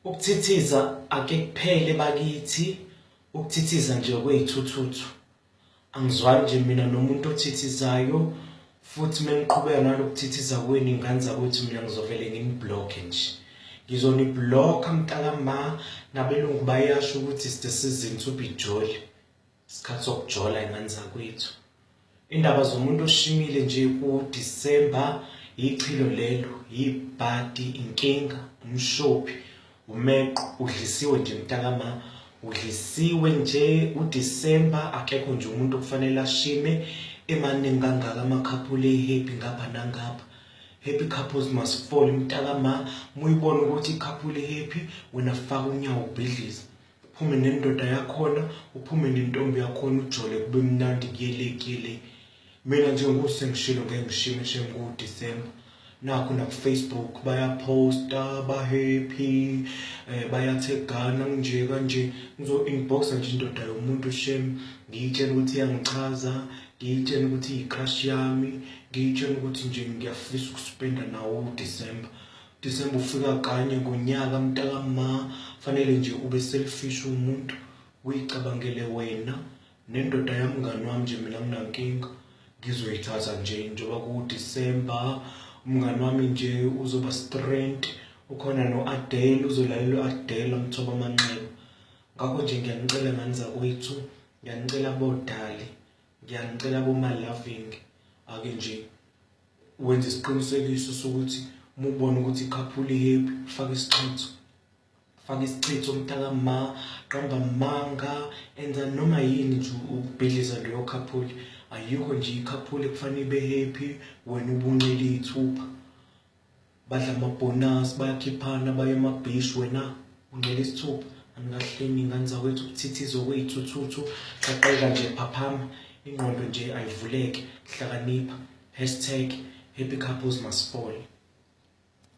Ukuthithiza ake kuphele bakithi, ukuthithiza nje kwey'thuthuthu. Angizwani nje mina nomuntu othithizayo futhi meniqhubeka nalokuthithiza kwenu ingane zakwethu mina ngizovele nginiblocke nje. Ngizoniblocka mntakama, nabelungu bayasho ukuthi it's the season to be jolly. Isikhathi sokujola ingane zakwethu. Indaba zomuntu oshimile nje ku-December yichilo lelo, yibhadi, inkinga, umshophi, umeqo, udlisiwe nje mntakama, udlisiwe nje uDecember akekho nje umuntu okufanele ashime emaningi kangaka amakhaphuli ehappy ngapha nangapha. Happy couples must fall mntakama, muyibona ukuthi ikhaphuli happy wena faka unyawo ubhidlize. Uphume nendoda yakhona, uphume nentombi yakhona ujole kube mnandi kuyele kuyele. Mina nje ngusengishilo ngeke ngishime shem ku-December. Nakho naku-Facebook bayaphosta ba-happy bayathegana nje kanje. Ngizo-inboxa nje indoda yomuntu shem, ngiyitshele ukuthi iyangichaza, ngiyitshele ukuthi iyi-crush yami, ngiyitshele ukuthi nje ngiyafisa ukuspenda nawo uDecember. December ufika kanye ngonyaka mntakama, fanele nje ube selfish umuntu, uyicabangele wena nendoda yamngani wami nje mina nginankinga ngizoyithatha nje njengoba ku-December umngani wami nje uzoba strength, ukhona no-Adele uzolalela u-Adele amthoba amanxeba. Ngakho nje ngiyanicela ngane zakwethu, ngiyanicela bodali, ngiyanicela boma-loving, ake nje wenze isiqinisekiso sokuthi uma ubona ukuthi ikhaphuli happy faka isichitho, faka isichitho mntakama, qamba amanga, enza noma yini nje ukubhidliza leyo khaphuli. Ayikho nje ikhaphuli ekufanele ibe happy wena ubuncele iy'thupha. Badla amabhonasi, bayakhiphana, baye emabhishi, wena uncele isithupha. Anikahleni ngane zakwethu, ukuthithiza okwey'thuthuthu, qaqeka nje phaphama, ingqondo nje ayivuleke, hlakanipha. Hashtag happy couples must fall.